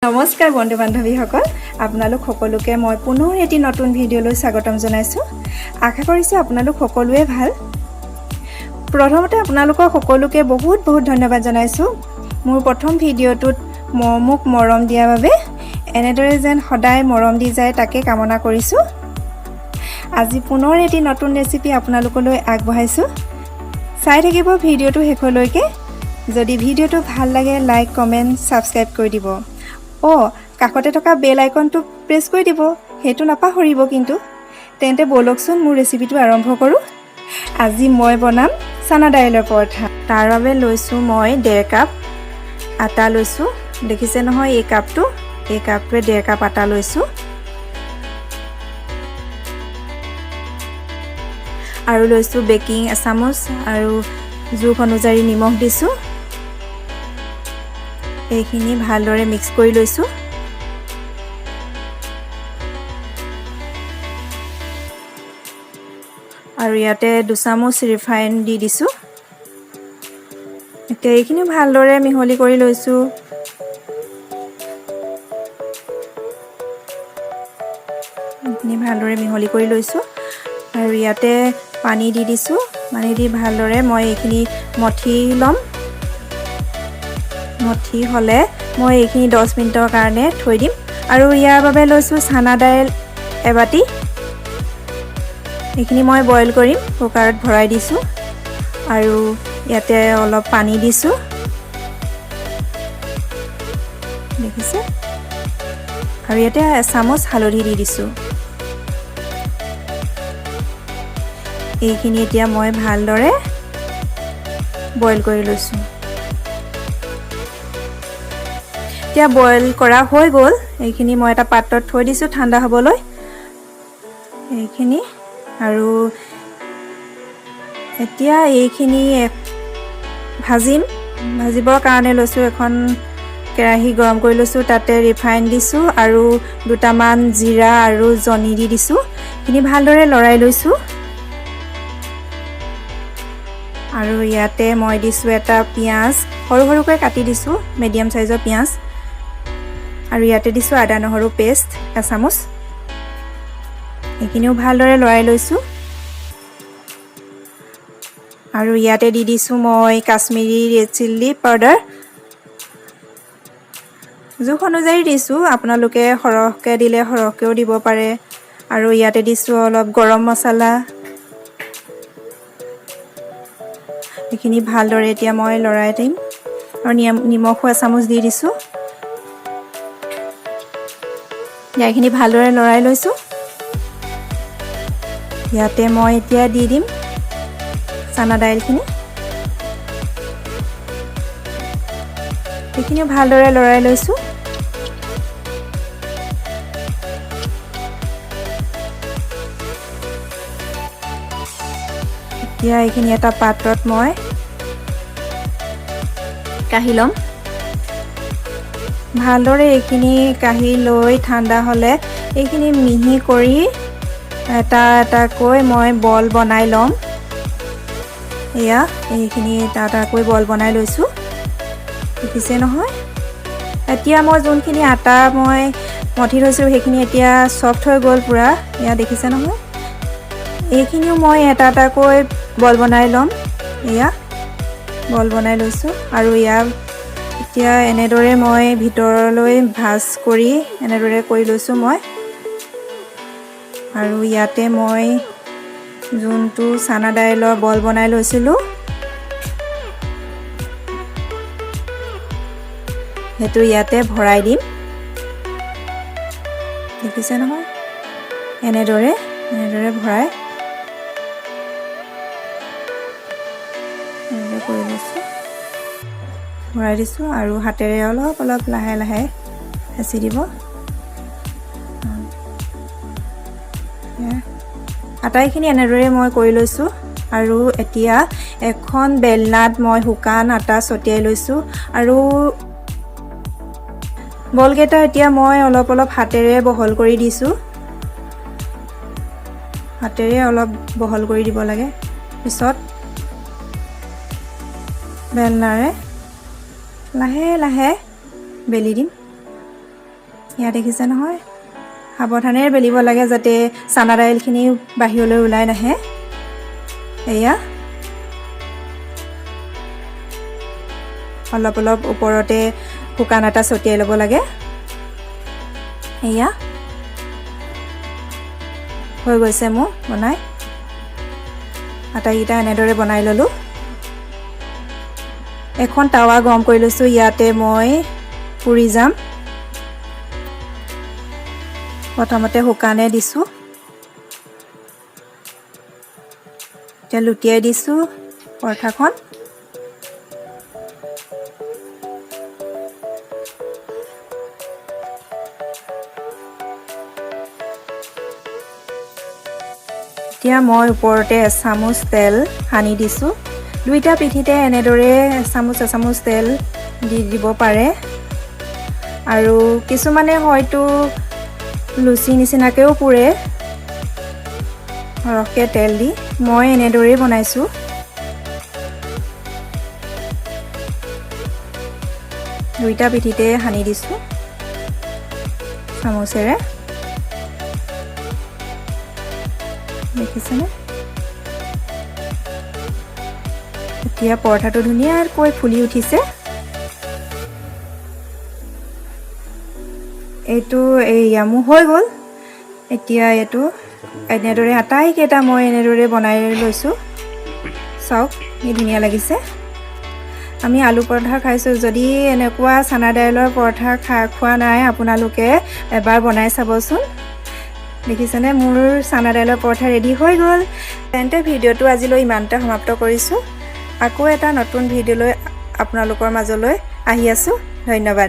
নমস্কাৰ বন্ধু বান্ধৱীসকল, আপোনালোক সকলোকে মই পুনৰ এটি নতুন ভিডিঅ'লৈ স্বাগতম জনাইছোঁ। আশা কৰিছোঁ আপোনালোক সকলোৱে ভাল। প্ৰথমতে আপোনালোকৰ সকলোকে বহুত বহুত ধন্যবাদ জনাইছোঁ মোৰ প্ৰথম ভিডিঅ'টোত মোক মৰম দিয়াৰ বাবে। এনেদৰে যেন সদায় মৰম দি যায়, তাকে কামনা কৰিছোঁ। আজি পুনৰ এটি নতুন ৰেচিপি আপোনালোকলৈ আগবঢ়াইছোঁ। চাই থাকিব ভিডিঅ'টো শেষলৈকে। যদি ভিডিঅ'টো ভাল লাগে, লাইক, কমেণ্ট, ছাবস্ক্ৰাইব কৰি দিব। অ', কাষতে থকা বেল আইকনটো প্ৰেছ কৰি দিব, সেইটো নাপাহৰিব কিন্তু। তেন্তে ব'লকচোন, মোৰ ৰেচিপিটো আৰম্ভ কৰোঁ। আজি মই বনাম চানা দাইলৰ পৰঠা। তাৰ বাবে লৈছোঁ মই 1.5 কাপ আটা লৈছোঁ। দেখিছে নহয় এই কাপটো? এই কাপটোৱে 1.5 কাপ আটা লৈছোঁ। আৰু লৈছোঁ বেকিং এচামুচ আৰু জোখ অনুযায়ী নিমখ দিছোঁ। এইখিনি ভালদৰে মিক্স কৰি লৈছোঁ। আৰু ইয়াতে 2 চামুচ ৰিফাইন দি দিছোঁ। এতিয়া এইখিনিও ভালদৰে মিহলি কৰি লৈছোঁ। এইখিনি ভালদৰে মিহলি কৰি লৈছোঁ আৰু ইয়াতে পানী দি দিছোঁ। পানী দি ভালদৰে মই এইখিনি মঠি ল'ম। মঠি হ'লে মই এইখিনি 10 মিনিটৰ কাৰণে থৈ দিম। আৰু ইয়াৰ বাবে লৈছোঁ চানা দাইল এবাটি। এইখিনি মই বইল কৰিম। কুকাৰত ভৰাই দিছোঁ আৰু ইয়াতে অলপ পানী দিছোঁ, দেখিছে? আৰু ইয়াতে এচামুচ হালধি দি দিছোঁ। এইখিনি এতিয়া মই ভালদৰে বইল কৰি লৈছোঁ। এতিয়া বইল কৰা হৈ গ'ল। এইখিনি মই এটা পাত্ৰত থৈ দিছোঁ ঠাণ্ডা হ'বলৈ এইখিনি। আৰু এতিয়া এইখিনি ভাজিম। ভাজিবৰ কাৰণে লৈছোঁ এখন কেৰাহী, গৰম কৰি লৈছোঁ। তাতে ৰিফাইন দিছোঁ আৰু দুটামান জিৰা আৰু জনি দি দিছোঁ। এইখিনি ভালদৰে লৰাই লৈছোঁ। আৰু ইয়াতে মই দিছোঁ এটা পিঁয়াজ, সৰু সৰুকৈ কাটি দিছোঁ, মিডিয়াম চাইজৰ পিঁয়াজ। আৰু ইয়াতে দিছোঁ আদা নহৰু পেষ্ট এচামুচ। এইখিনিও ভালদৰে লৰাই লৈছোঁ। আৰু ইয়াতে দি দিছোঁ মই কাশ্মীৰী ৰেড চিলি পাউডাৰ, জোখ অনুযায়ী দিছোঁ। আপোনালোকে সৰহকৈ দিলে সৰহকৈও দিব পাৰে। আৰু ইয়াতে দিছোঁ অলপ গৰম মছলা। এইখিনি ভালদৰে এতিয়া মই লৰাই দিম। আৰু নিমখো এচামুচ দি দিছোঁ। এইখিনি ভালদৰে লৰাই লৈছোঁ। ইয়াতে মই এতিয়া দি দিম চানা দাইলখিনি। এইখিনিও ভালদৰে লৰাই লৈছোঁ। এতিয়া এইখিনি এটা পাত্ৰত মই কাঢ়ি ল'ম। ভালদৰে এইখিনি কাঢ়ি লৈ ঠাণ্ডা হ'লে এইখিনি মিহি কৰি এটা এটাকৈ মই বল বনাই ল'ম। এয়া এইখিনি এটা এটাকৈ বল বনাই লৈছোঁ, দেখিছে নহয়? এতিয়া মই যোনখিনি আটা মই মঠি থৈছোঁ, সেইখিনি এতিয়া ছফ্ট হৈ গ'ল পূৰা। এয়া দেখিছে নহয়? এইখিনিও মই এটা এটাকৈ বল বনাই ল'ম। এয়া বল বনাই লৈছোঁ। আৰু ইয়াৰ এতিয়া এনেদৰে মই ভিতৰলৈ ভাঁজ কৰি এনেদৰে কৰি লৈছোঁ মই। আৰু ইয়াতে মই যোনটো চানা দাইলৰ বল বনাই লৈছিলোঁ, সেইটো ইয়াতে ভৰাই দিম। দেখিছে নহয়? এনেদৰে এনেদৰে ভৰাই এনেদৰে কৰি লৈছোঁ, ভৰাই দিছোঁ। আৰু হাতেৰে অলপ অলপ লাহে লাহে হেঁচি দিব। আটাইখিনি এনেদৰে মই কৰি লৈছোঁ। আৰু এতিয়া এখন বেলনাত মই শুকান আটা ছটিয়াই লৈছোঁ। আৰু বলকেইটা এতিয়া মই অলপ অলপ হাতেৰে বহল কৰি দিছোঁ। হাতেৰে অলপ বহল কৰি দিব লাগে। পিছত বেলনাৰে লাহে লাহে বেলি দিম। ইয়াত দেখিছে নহয়, সাৱধানেৰে বেলিব লাগে যাতে চানা দাইলখিনি বাহিৰলৈ ওলাই নাহে। এয়া অলপ অলপ ওপৰতে শুকান আটা ছটিয়াই ল'ব লাগে। এয়া হৈ গৈছে মোৰ বনাই। আটাইকেইটা এনেদৰে বনাই ল'লোঁ। এখন টাৱা গৰম কৰি লৈছোঁ, ইয়াতে মই পুৰি যাম। প্ৰথমতে শুকানে দিছোঁ, এতিয়া লুটিয়াই দিছোঁ পৰঠাখন। এতিয়া মই ওপৰতে এচামুচ তেল সানি দিছোঁ। দুইটা পিঠিতে এনেদৰে এচামুচ এচামুচ তেল দি দিব পাৰে। আৰু কিছুমানে হয়তো লুচি নিচিনাকৈও পুৰে সৰহকৈ তেল দি। মই এনেদৰেই বনাইছোঁ। দুইটা পিঠিতে সানি দিছোঁ চামুচেৰে, দেখিছেনে? এতিয়া পৰঠাটো ধুনীয়াকৈ ফুলি উঠিছে। এইটো এইয়া মোৰ হৈ গ'ল। এতিয়া এইটো এনেদৰে আটাইকেইটা মই এনেদৰে বনাই লৈছোঁ। চাওক কি ধুনীয়া লাগিছে। আমি আলু পৰঠা খাইছোঁ, যদি এনেকুৱা চানা দাইলৰ পৰঠা খোৱা নাই আপোনালোকে এবাৰ বনাই চাবচোন। দেখিছেনে, মোৰ চানা দাইলৰ পৰঠা ৰেডি হৈ গ'ল। তেন্তে ভিডিঅ'টো আজিলৈ ইমানতে সমাপ্ত কৰিছোঁ। আকৌ এটা নতুন ভিডিঅ'লৈ আপোনালোকৰ মাজলৈ আহি আছোঁ। ধন্যবাদ।